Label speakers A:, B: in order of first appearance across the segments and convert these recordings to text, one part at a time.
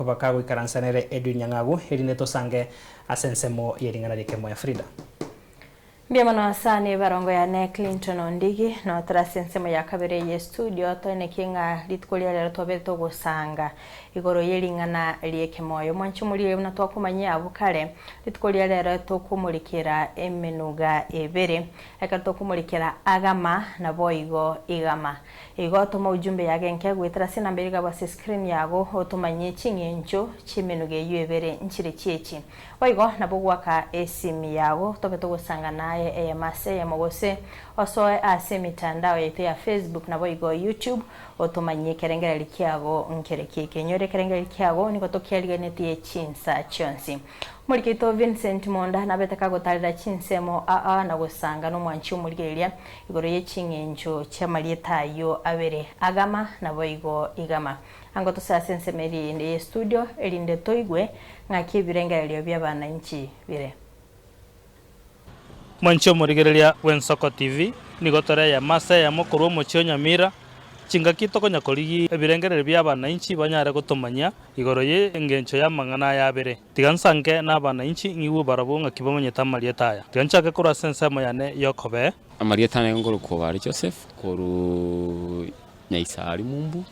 A: Bakagoikaransa nere Edwin Nyang'agu, erinde tosange ase ensemo ye ring'ana ri'ekemoya. Frida.
B: Mbuya mono asane ebarongo yane Clinton Ondigi, notore ase ensemo ya kabere ye studio toenekie ng'a rituko ria rero twabete togosanga igoro ye ring'ana ri'ekemoyo. Mwanche omorire buna twakomanyia abwo kare, rituko ria rero tokomorekera emenuga ebere. Ekero tokomorekera agama naboigo igama. Igo toma ujumbe yage enke goetera ase enamba ere igabwo ase screen yago otomanyie ching'encho chi'emenuga eyio ebere nchire chi'echi. Boigo nabo goaka esimi yago tobe togosanga naye eyemo ase eyemo gose osoe ase emitandao yaito ya Facebook naboigo YouTube otomanyie ekerengererio kiago nkereki eke. Inyora ekerengererio kiago nigo tokiarigenetie chinsa chionsi. Omoriki oito Vincent Monda nabete kagotarera chinsemo aa na gosanga nomwanchi omorigereria igoro ye ching'encho chi'amarieta ayio abere, Agama naboigo Igama. Ango tosoe ase ensemo eria eyende y'estudio, erinde toigwe ng'aki ebirengererio bi'abanainchi bire.
A: Mwanche omorigereria bw'Ensoko TV, nigo tore eyemo ase eyemo korwa omochie o Nyamira, chingaki tokonya korigia ebirengererio bi'abanainchi banyare gotomanyia igoro ye engencho y'amang'ana aya abere. Tiga nsange nabanainchi ng'igwe barabwo ng'aki bamanyete amarieta aya. Tiga nchake korwa ase ensemo yane y'okobee.
C: Amarieta ane nkorokwa Obare Joseph, korwa Nyaisari Mumbu.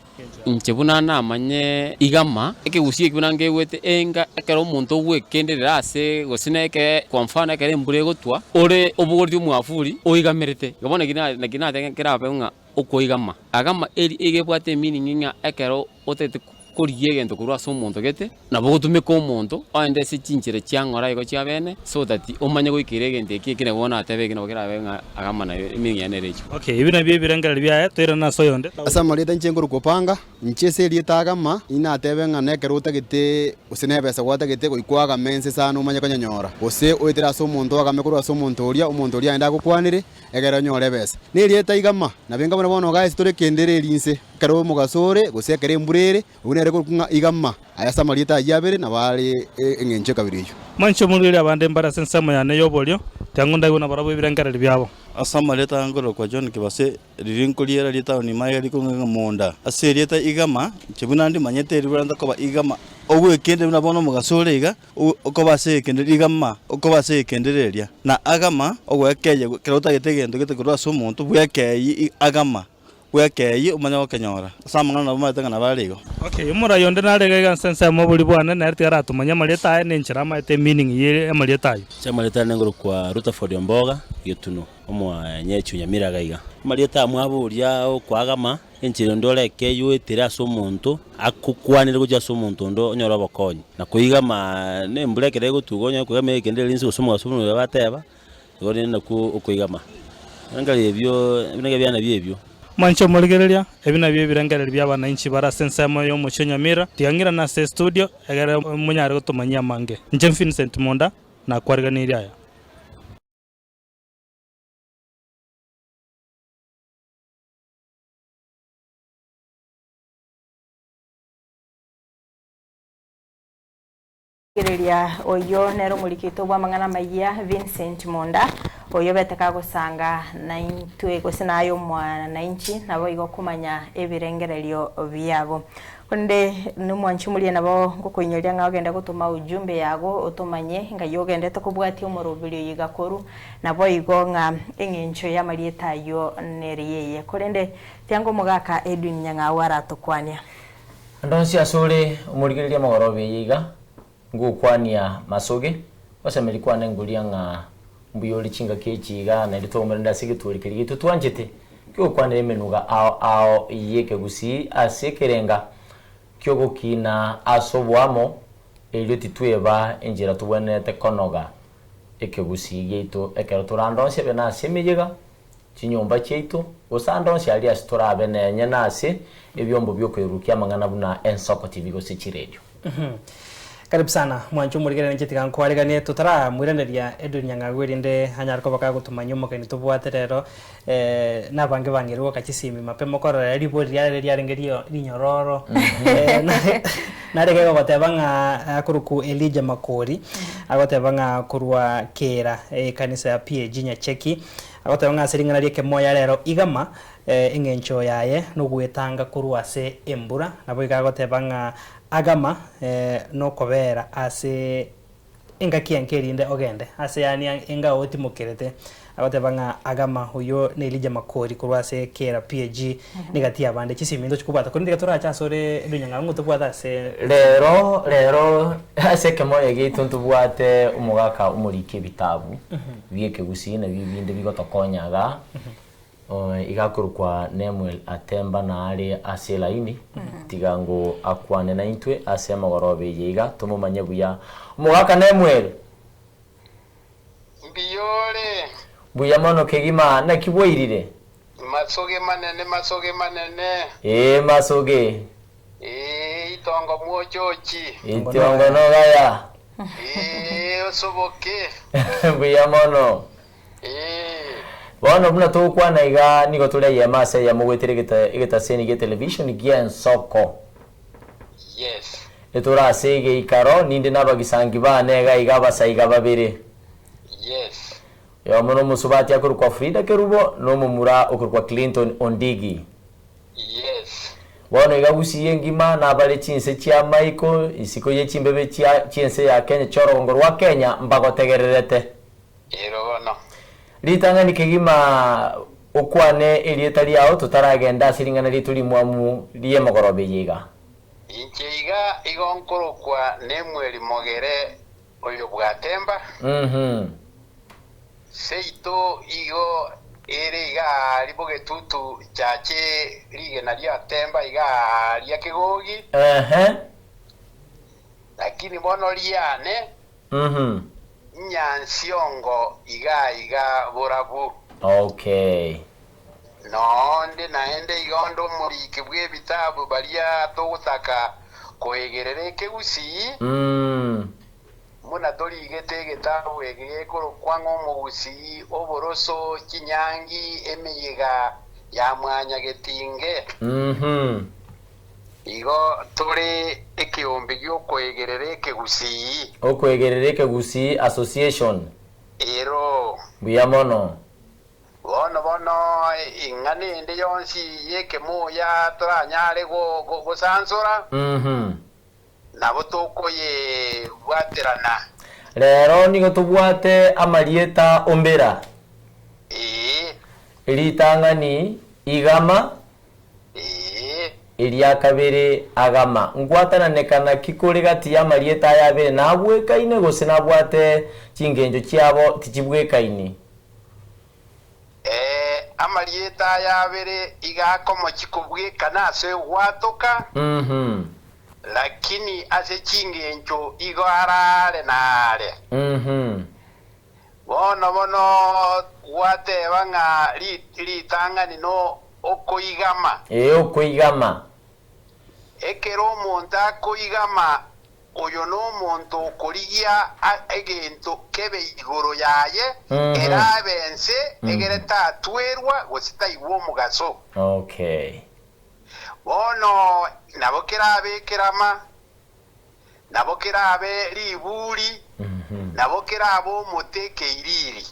C: Inche buna namanye igama, ekegusii eki buna nkegwete enga ekero omonto ogwekenderera ase gose na eke kwa mfano ekero embura egotwa, ore obogoretie omwafuri oigamerete. Igo bono naki naki nateba kerabe ng'a okoigama. Agama eri iga ebwate emeaning ng'a ekero otagete korigia egento korwa ase omonto gete, nabo ogotumeka omonto oende ase chinchera chia ng'ora igo chia bene, so that omanye goikera egento eki eki nabo bono atebe eki nabo kerabe ng'a agamba naye emeaning yaye nere eyio.
A: Okay, ebi nabio ebirengererio biaye, toirane ase oyonde.
D: Ase amarieta inche nkorokwa Opanga, inche ase erieta Agama, inatebe ng'a nekero otagete gose nebesa gwatagete goika oagame ense sana omanye konyanyora, gose oetere ase omonto oagame korwa ase omonto oria, omonto oria aende agokwanere, egere onyore ebesa. Nerieta Igama, nabo enga buna bono iga ase tore kende reri inse. Ekero omogaso ore, gose ekero embura ere, oyio nere korokwa ng'a igama. Aya ase amarieta ayio abere nabo are eng'encho ekabere eyio.
A: Mwanche omorweri abande mbare ase ensemo yane y'oborio, tiang'u ndaigwe nabarabwo ebirengererio biabo.
E: Ase amarieta aya nkorokwa John Kibase, riria nkoriera ritaoni magega rikong'e ng'a Munda. Ase erieta Igama, inche buna ndimanyete ribrante koba Igama, ogwekende buna bono omogaso ore iga, Okoba ase ekende rigama, okoba ase ekende riria, na agama, ogwekeyia, ekero otagete egento gete korwa ase omonto, bwekeyie agama, bwekeyie omanye gokenyora. Ase amang'ana nabo omanyete ng'a nabo are igo.
A: Okay, omorai onde nare iga iga ase ensemo oboria bwane, nere tiga aratomanyie amarieta aye na enchera amaete emeaning ye amarieta ayio.
F: Inche amarieta ane ngorokwa Rutherford Omboga Getuno, omoanyechi o Nyamira iga iga. Amarieta aya mwaboria okoagama. Enchera onde oreke yoetere ase omonto, akokwanere gochia ase omonto onde onyore obokonyi. Na koigama nembura ekero egotuga onyore koigama egekende ere inse gose omogaso buna oria bateba, igo rende nakwo okoigama. Ebirengererio ebio, ebirengererio biane nabio ebio.
A: Mwanche omorigereria, ebi nabio ebirengererio bi'abananchi bare ase ensemo y'omochie o Nyamira, tiga ng'irane ase estudio, egere monyare gotomanyia amange. Inche Vincent Monda, nakwariganirie aya.
B: Rigereria oyio nere omoriki oito bw'amang'ana amayia Vincent Monda, oyio obete kagosanga naintwe gose naye omwanainchi naboigo komanya ebirengererio biabo. Korende nomwanchi omoria nabo ngokoinyoria ng'a ogende gotoma ujumbe yago otomanye ng'ai ogendete kobwatia omoroberio oyo iga korwa Naboigo ng'a eng'encho y'amarieta ayio neriya eye. Korende tianga omogaka Edwin Nyang'au aratokwania.
G: Ande onsi asore omorigereria amagoroba eye iga, ngokwania masoge, gosemeria kwane ngoria ng'a mbuya ore chingaki echi iga naende twaumerande ase egetwori keria giaito twanchete, ki'ogokwanera emenuga ao ao y'ekegusii ase ekerenga ki'ogokina ase oboamo, erio titweba enchera tobwenerete konoga ekegusii giaito ekero tore ande onsi ebe nase emeyega, chinyomba chiaito, gose ande onsi aria ase torabe nenye nase ebiombo biokoirurukia amang'ana buna Ensoko TV gose chiredio.
A: Karibu sana mwanche omorigereria inche tiga nkwareganie totaramoiraneria Edwin Nyang'au erinde anyare koba kagotomanyia omogeni tobwate rero nabange bang'eire goaka chisimi mapema okorora ribori riare riarenge rinyororo Narenge gogoteba ng'a akorokwa Elijah Makori, agoteba ng'a korwa Kera, ekanisa ya PAG Nyacheki, agoteba ng'a ase ring'ana ri'ekemoya rero igama, eng'encho yaye nogoetanga korwa ase embura. Naboigo agoteba ng'a Agama nokobera ase engaki enke erinde ogende ase yaani enga otimokerete. Agoteba ng'a agama oyio ne Elijah Makori korwa ase Kera PAG negati y'abande chisimi ntochi kobwata korende tiga torache asore Edwin Nyang'au ng'o tobwate ase
G: Rero rero ase ekemoyo giaito ntobwate omogaka omoriki ebitabu bi'ekegusii nabio ebinde bigotokonya igaa. Iga akorokwa Nemuel Atemba nare ase elaini, tiga ngo akwane naintwe ase amagoroba eye iga tomomanye buya. Omogaka Nemuel!
H: Mbuya ore?
G: Mbuya mono kegima, naki bwairire?
H: Masoge manene, masoge manene.
G: Ee, masoge.
H: Ee, itongo mwochochi.
G: Itongo nogaya.
H: Ee, osoboke.
G: Mbuya mono.
H: Ee.
G: Bono buna togokwana iga, nigo tore eyemo ase eyemo goetera egeta egetaseni gie television gi'ensoko.
H: Yes.
G: Etore ase egeikaro, ninde nabagisangi baane iga iga abasaiga babere.
H: Yes.
G: Oyomo nomosubati akorokwa Frida Kerubo, na omomura okorokwa Clinton Ondigi.
H: Yes.
G: Bono iga Gusii engima nabare chinse chi'amaiko, isiko ye chimbebe chia chi'ense ya Kenya chi'orogongo rwa Kenya mbagotegererete.
H: Ero bono.
G: Ritang'ani kegima okwane erieta riao totaragenda ase ring'ana riaito rimwamu ri'emogoroba eye iga.
H: Inche iga igo nkorokwa Nemueli Mogere oyo bw'Atemba. Seito igo ere iga aaria bogetutu chache rigena ri'Atemba iga aaria Kegogi. Lakini bono riane Nyansiongo iga iga borabu.
G: Okay.
H: Nonde naende iga onde omoriki bw'ebitabu baria togotaka koegerera ekegusii, buna torigete egetabu eke gekorokwa ng'a Omogusii, Oboroso, Chinyangi, Emeyega ya Mwanyagetinge. Igo tore ekeombe gi'okoegerera ekegusii.
G: Okoegerera ekegusii Association.
H: Ero.
G: Mbuya mono.
H: Bono bono ing'ana ende yonsi y'ekemoya toranyare gosansora, nabo tokoyebwaterana.
G: Rero nigo tobwate amarieta ombera.
H: Ee.
G: Ritang'ani, igama.
H: Ee.
G: Eria kabere, agama. Ngwatananekana ki kore gati y'amarieta aya abere nabwekaine gose nabwate chingencho chiabo tichibwekaini?
H: Ee, amarieta aya abere iga akomochia kobwekana ase ogwatoka, lakini ase chingencho igo arare na are. Bono bono gwateba ng'a ritang'ani nokoigama.
G: Ee, okoigama.
H: Ekero omonto akoigama, oyo nomonto okorigia egento kebe igoro yaye, erabe ense, egere tatwerwa gose taigwa omogaso.
G: Okay.
H: Bono nabo kerabe ekerama, Nabo kerabe riburi, nabo kerabe omote ekeiriri.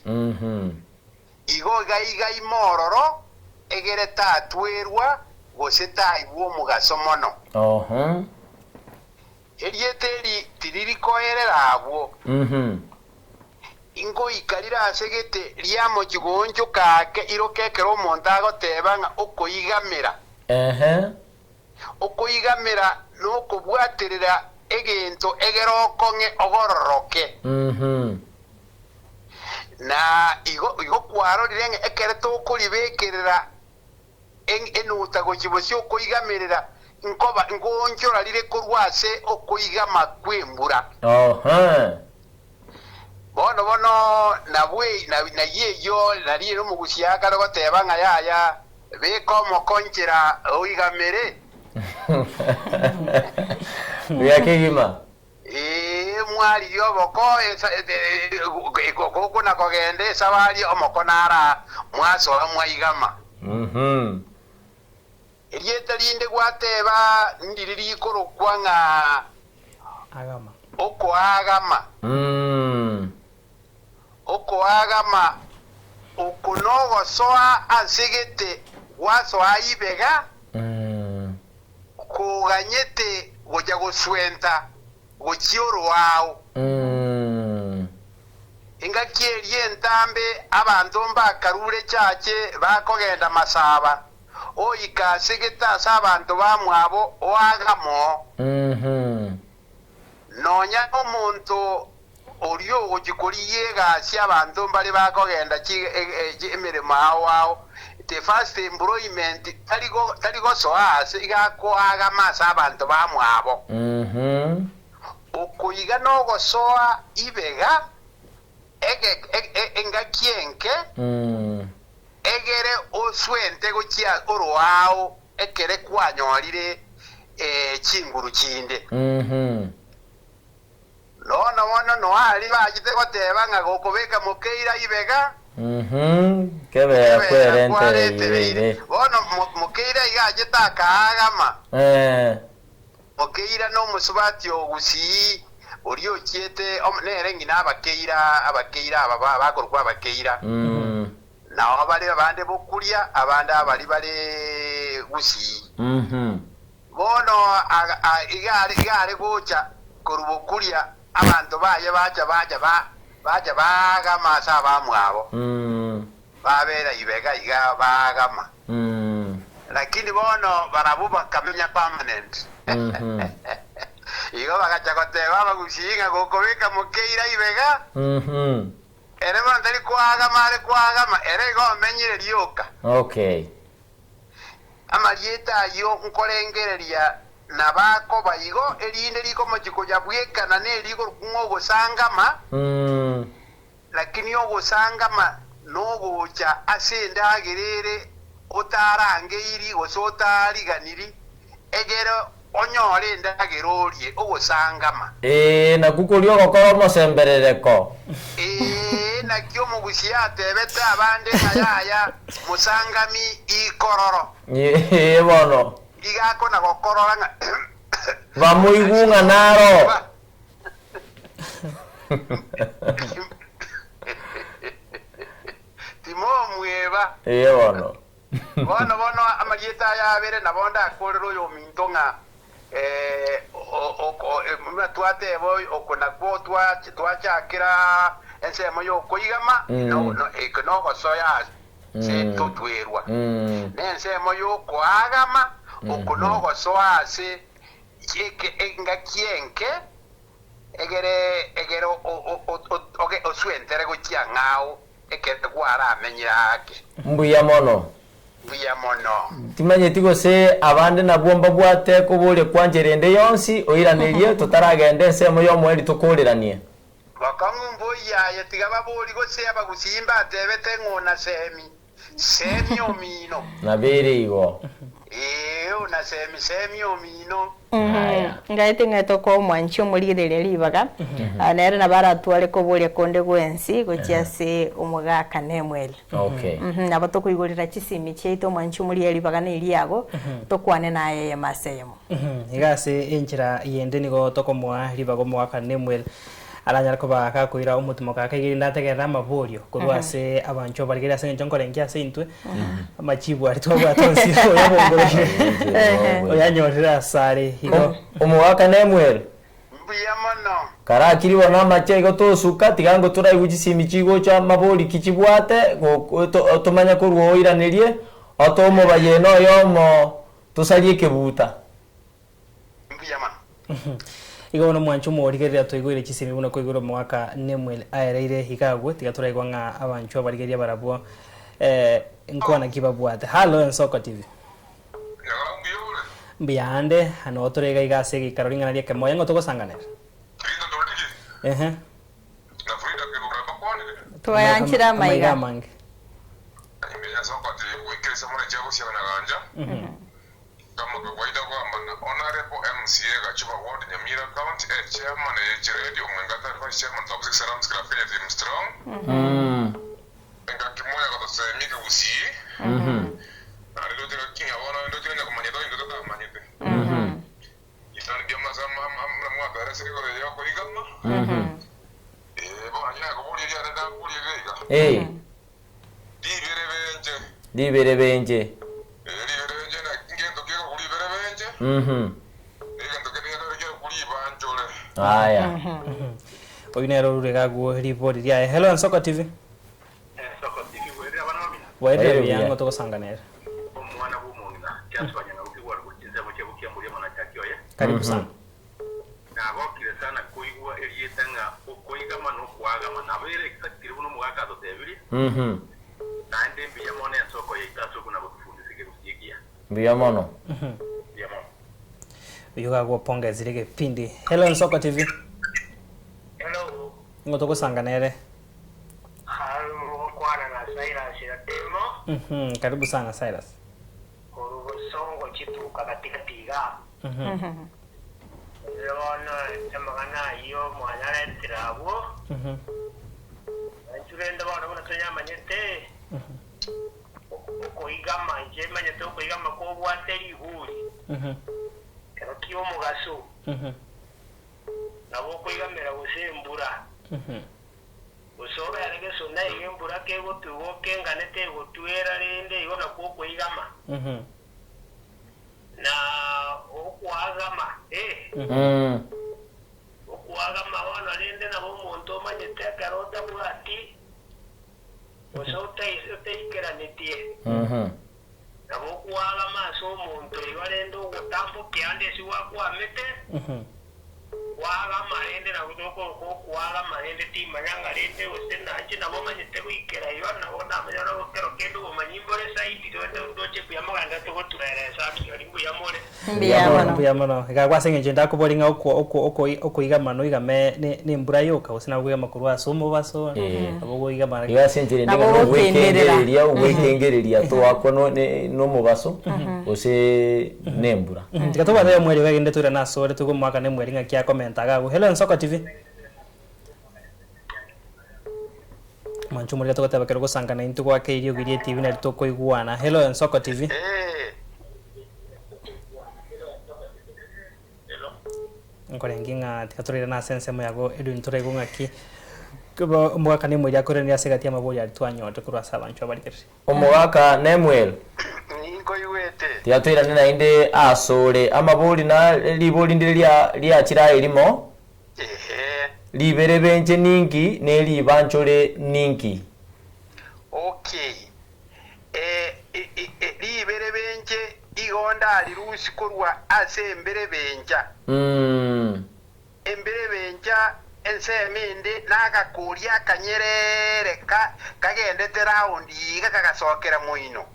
H: Igo iga iga ime ororo, egere tatwerwa gose taigwa omogaso mono. Erieta eri tiriri koerera abwo. Ingoika rire ase gete riamochie goonchoka ake iroke ekero omonto agoteba ng'a okoigamera. Okoigamera nokobwaterera egento egere okong'e ogororoke. Na igo igo kwarorire ng'a ekero tokoribekerera enuta gochia bosio okoigamerera nkoba nkoonchora rire korwa ase okoigama kw'embura. Bono bono nabwe nayio eyio nario ere omogusia akare goteba ng'a yaya, beka omoko nchera oigamere.
G: Buya kegima.
H: Ee, mwarigia oboko gokona kogenda esabari omoko nara mwasoa mwaigama. Erieta rinde gwateba ndiri rikorokwa ng'a okoagama. Okoagama oko nogosoa ase gete gwasoa ibega, koganyete. gocha goswenta gochia oroao. Engaki eria entambe abanto mbakarure chache bakogenda masaba, oika ase gete ase abanto bamwabo oagamo. Nonya nomonto oria ogochia korigia egasi abanto mbare bakogenda emeremo ao ao, the first employment tari gosoa ase iga akoagama ase abanto bamwabo. Okoiga nogosoa ibega engaki enke, egere oswente gochia oroao ekere kwanyorire chinguru chinde. Nono bono noaria bachete goteba ng'a gokobeka mokeira ibega,
G: Kebera
H: kebera kwarentereire. Bono mokeira iga achete akaagama. Mokeira nomosubati o Gusii, oria ochiete nere ng'ina abakeira, abakeira aba bakorokwa abakeira. Nao bare abande bokuria, abande abaria bare Gusii. Bono iga are gocha korwa bokuria, abanto baye bacha bacha bacha baagama ase abamwabo, babera ibega iga baagama. Lakini bono barabwo bakamenya permanent. Igo bagacha goteba abagusii ng'a gokobeka mokeira ibega, ere bono tari koagama are koagama, ere igo omenyire rioka.
G: Okay.
H: Amarieta ayio nkorengereria nabakoba igo, erinde rikomochia koyabwekana nerigoro ng'a ogosangama, lakini ogosangama nogocha ase endagera ere otarangeiri gose otariganiri, egere onyore endagera orie, ogosangama.
G: Ee, nakwo koria ogokora omosemberereko.
H: Ee, naki omogusia atebete abande ng'a yaya, mosangami ikororo.
G: Ee bono.
H: Iga akona gokorora ng'a
G: Bamoigwe ng'a naro.
H: Timomweba.
G: Ee bono.
H: Bono bono amarieta aya abere nabo ndakorere oyominto ng'a buna twateba oko nakwo twachakera ensemo y'okoigama eke nogosoya ase totwerwa, na ensemo y'okoagama oko nogosoa ase engaki enke egere egere oswentere gochia ng'ao ekero kwaramenyire aake.
G: Mbuya mono.
H: Mbuya mono.
G: Timanyeti gose abande nabwo mbabwate koboria kwa nchera ende yonsi, oiranerie, totaragenda ensemo y'omoerio tokooreranie.
H: Bokong'u mboyia aye tiga babori gose abagusii mbatebete ng'o na Semi, Semi omino.
G: Nabeire igo.
H: Ee, ona Semi, Semi omino.
G: Aya.
B: Ngaete ng'aete okoa omwanchi omorigereria ribaga, nere nabo aratware koboria konde gwensi gochia ase omogaka Nemuel.
G: Okay.
B: Nabo tokoigorera chisimi chiaito omwanchi omorigereria ribaga na eriago, tokwane naye eyemo ase eyemo.
A: Iga ase enchera yende nigo tokomoa ribaga omogaka Nemuel aranyare koba gakoira omotimoka ake erinde ategerere amaborio korwa ase abanchwa barigereria ase eng'encho nkorengia ase intwe amachibu aria twabwate onsi oyabongororire oyanyorire asare igo.
G: Omogaka Nemuel.
H: Mbuya mono.
G: Karakiri bono amache igo tosuka tiga ngo toraigwe chisimi chigocha mabori ki chibwate tomanye korwa oiranerie otoe omobayeno oyomo tosarie ekebuta.
H: Mbuya mono.
A: Igo bono mwanche omorigereria toigoire chisemi buna koigora omogaka Nemuel aereire iga agwo tiga toraigwa ng'a abanchwa abarigereria barabwo nkwana ki babwate. Hallo Ensoko TV. Mbuya ande noo tore iga iga ase egeikaro ring'ana ri'ekemoyo ng'o togosanganera? Ehe.
B: Twayanchire
A: Amaiga
B: amaiga.
A: amange.
I: Kama kawaida kwamba na Honourable MCA Gachuba Ward Nyamira County e Chairman eye Chiredi Omwenga Third Vice Chairman Top Six Rams Club Kenya Team Strong Engaki moya gotosemia ekegusii naende ndoche gaki ng'a bono ndoche onye komanyete onye intwe totamanyete Ritani ri'amasa buna mwatoeresire igoro eye y'okoigama ee bono nakoboria riane ndakoborie iga iga Riberebenche.
G: Riberebenche.
I: Ee, riberebenche naki ngento ki ekorokwa riberebenche? Egento kende
G: Aya.
A: Oyio nere orure iga agwo ribori riaye. Hello Ensoko TV.
I: Ensoko TV bwerire abana bamino.
A: Bwairire
G: Bwairire
A: buya
G: buya.
A: ng'o togosanga nere.
I: Omwana bw'omong'ina Jasper Nyang'au Kigwaro gochia chinsemo chia Bukia Mburia Manachaki oye.
A: Karibu sana.
I: Nagokire sana koigwa erieta ng'a okoigama na okoagama nabo ere exactly buna omogaka atotebirie. Naende mbuya mono ensoko yaito ase okuna gotufundisia ekegusii ekiya.
G: Mbuya mono.
I: Mbuya mono.
A: Oyio iga agwopongezire egepindi. Hello Ensoko TV.
J: Hello.
A: Ng'o togosanga nere.
J: Aro mogokwana na Silas Ratemo.
A: Karibu sana Silas.
J: Korwa bosongo chituka gati-gati iga. Erio bono amang'ana ayio mwanyaretire abwo. Na inchuo rende bono buna tonyamanyete, okoigama, inche manyete okoigama kobwate riguri, kero ki'omogaso, nabo okoigamera gose embura. Gose obere gesona iga embura kegotugwa okengane tegotwera rende igo nakwo okoigama. Na okoagama, ee, okoagama bono rende nabo omonto omanyete ekero otabwati gose otaikeranetie, nabo okoagama ase omonto igo rende ogotambokia ande ase gwakwamete. Kwagama rende nabo tokoroka okwagama rende timanya ng'a rende gose nanche nabo manyete goikera igo nabo namanya nabo kero kende obomanyi mbore saidi rende ndoche mbuya mogende togotueresa aki aria mbuya more.
B: Mbuya mono.
A: Mbuya mono. Iga ase eng'encho ndakobori ng'a okwo okwo okoi okoigama noigame ne nembura yoka gose nabo okoigama korwa ase omobaso nabo okoigama
G: Iga ase enchera ende
B: Nabo
G: ng'a
B: ogokenderera.
G: nogwekengereria ogwekengereria toakwa no ne nomobaso gose nembura.
A: Tiga tobwate omweri iga egende toirane asore toigwe omwaka na emweri ng'aki akomenta iga agwo. Hello Ensoko TV. Mwanche omorero togoteba kero ogosanga naintwe goaka eriogi ria etibi nari tokoigwana. Hello Ensoko TV. Nkorenge ng'a tiga torairane ase ensemo yago Edwin toraigwe ng'aki omogaka na emweri akoiraneria ase egati y'amabori aria twanyorete korwa ase abanchwa abarigereria.
G: Omogaka Nemuel,
H: Ninkoigwete.
G: tiga toirane naende asore. Amabori na ribori ndire ria riachire aye rimo,
H: Ehe.
G: Riberebenche ninki, ne ribanchore ninki?
H: Okay. E, i, i, e, riberebenche igo ndarirusie korwa ase emberebencha.
G: Mm.
H: Emberebencha ensemo ende nagakoria akanyerere ka kagendete raundi iga kagasokera moino.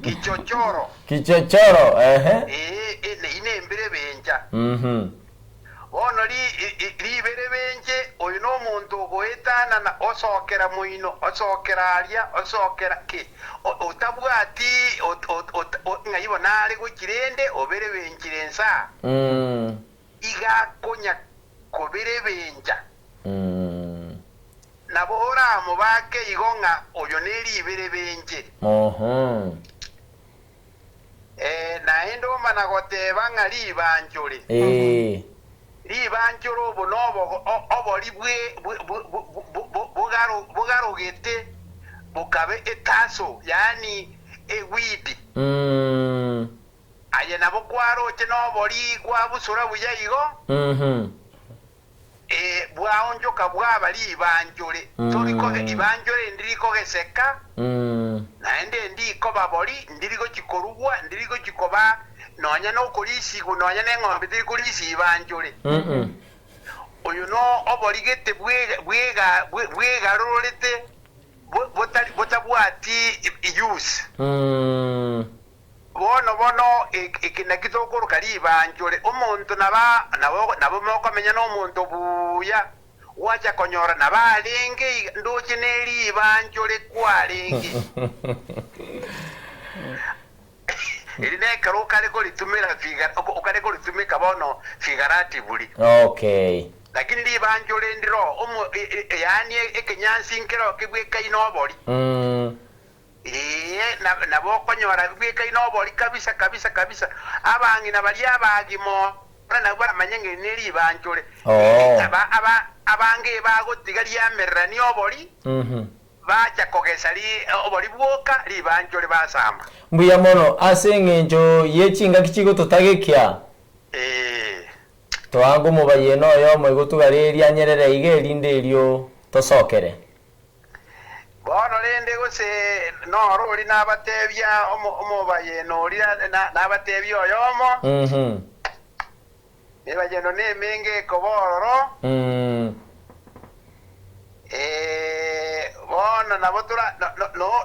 H: Kichochoro.
G: Kichochoro, ehe.
H: Ee, eyio nemberebencha.
G: Mhm.
H: Bono riberebenche, oyo nomonto ogoetanana osokera moino, osokera aria, osokera ki, otabwati ng'ai bono are gochia rende oberebenchire inse aa. Iga akonya koberebencha. Nabo oramobake igo ng'a oyo neriberebenche. Ee, naende omana goteba ng'a ribanchore. Ribanchore obo nobo obori bogarogete bokabe etaso, yaani egwidi. Aye nabo kwaroche nobori kwabusura buya igo, ee, bwaonchoka bwaba ribanchore. Torikoge ribanchore ndirikogeseka, naende ndikoba bori, ndiri gochia korugwa, ndiri gochia koba nonya nokorisigwa, nonya neng'ombe teri korisia ibanchore. Oyo no obori gete bwegarorete botabwati use. Bono bono eke nakio tokoroka ribanchore, omonto nabo nabo mokomenya nomonto buya, gwacha konyora nabo arenge iga, ndoche neribanchore kwarenge. Eri nekero okare koritumera figa okare koritumeka bono figuratively.
G: Okay.
H: Lakini ribanchore ndiro omo yaani ekenyansi nkero kebwekaine obori. Ee, nabo okonyora bwekaine obori kabisa, kabisa, kabisa. Abang'ina baria abagima ore nabwo baramanye ng'a eri neribanchore. Aba, aba, abange bagotiga riamererania obori, bacha kogesa ri, obori bwoka, ribanchore basamba.
G: Mbuya mono ase engencho ye chingaki chigototagekia.
H: Ee.
G: Toanga omobayeno oyomo igo togare anyerere iga erinde erio tosokere.
H: Bono rende gose noro oria nabatebia omobayeno oria nabatebia oyomo, emebayeno nemenge ekoba ororo. Bono nabo tora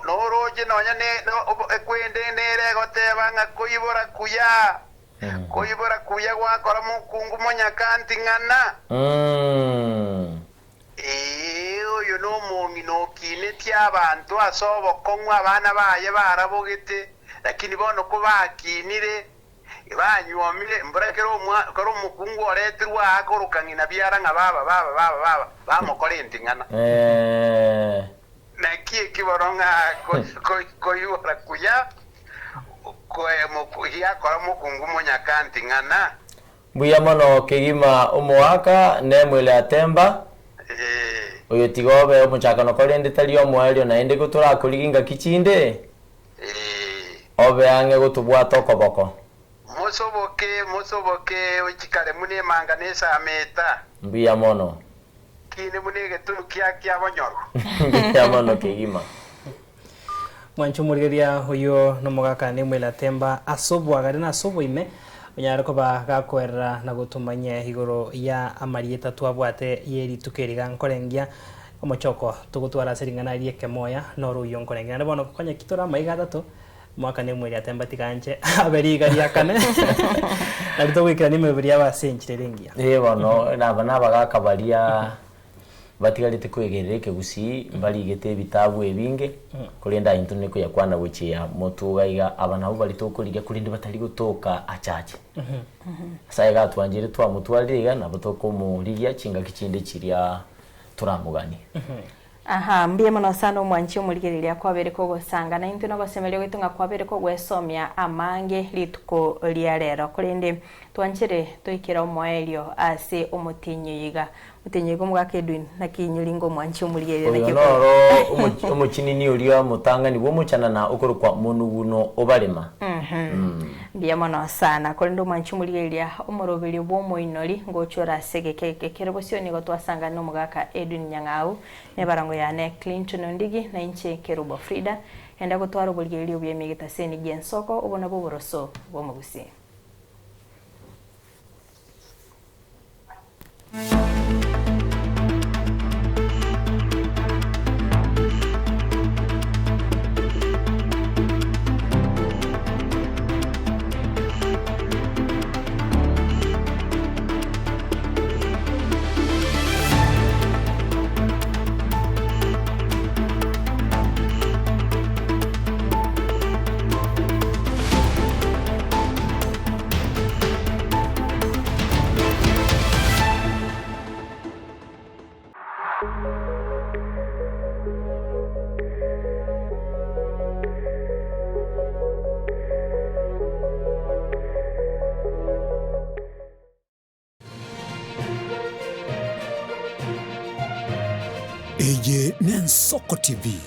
H: noroche nonya ekwende nere egoteba ng'a koibora kuya, koibora kuya gwakora mokungu monyaka nting'ana. Ee, oyo nomong'ina okinetie abanto ase obokong'u abana baye barabogete, lakini bono kobakinire, banyuomire, mbora kera kera omokungu oretirwe aa akoroka ng'ina biara ng'a baba, baba, baba, baba, bamokora enting'ana. Naki eki bono ng'a koibora kuya, giakora mokungu monyaka nting'ana.
G: Mbuya mono kegima omoaka Nemuel Atemba, oyo tiga obe omochakano korende tari omoerio naende gotorakorigia ingaki chinde, obe ang'e gotobwata okoboko.
H: Mosoboke, mosoboke, ochikare buna emanga na esameta.
G: Mbuya mono.
H: Kinde buna egetunu kia kiabonyorwa.
G: Mbuya mono kegima.
A: Mwanche omorigereria oyio nomogaka Nemuel Atemba ase oboagare na ase oboime, onyare koba gakoerera na gotomanyia igoro ya amarieta twabwate ye rituko eri gankorengia omochoko togotwara ase ring'ana ri'ekemoya noro oyio nkorengia. Naende bono konya ki tore amaiga atato, omogaka Nemuel Atemba tiga anche abe riga ria kane nario togoikerania emebere yabo ase enchera ere engiya.
G: Ee bono naba nabagaka baria Batigarete kwegerera ekegusii mbarigete ebitabu ebinge, korende aye intwe nikoyakwana gochia motwe iga iga, aba nabwo baria tokorigia korende batari gotoka achache. Nyasaye iga atwanchire twamotwarire iga nabo tokomorigia chingaki chinde chiria toramoganie.
B: Aha, mbuya mono sana omwanchi omorigereria kwabere kogosanga naintwe nogosemeria gwaito ng'a kwabere kogwesomia amange rituko ria rero. Korende twanchere toikere omoerio ase omotienyi oyo iga. Omotienyi oyo omogaka Edwin, naki inywe ringo omwanchi omorigereria
G: Oyo
B: naki
G: noro omochinini oria omotang'ani bw'omochanana okorokwa Monuguno obarema.
B: Mbuya mono sana. Korende omwanchi omorigereria omoroberio bw'omoinori ngochia ore ase egeka eke kere bosio nigo twasangana nomogaka Edwin Nyang'au, nebarango yane Clinton Ondigi, na inche Kerubo Frida. Enda gotwara oborigereria obuya emigetaseni gi'ensoko, obo nabwo oboroso bw'omogusii.
K: Eye n'Ensoko TV.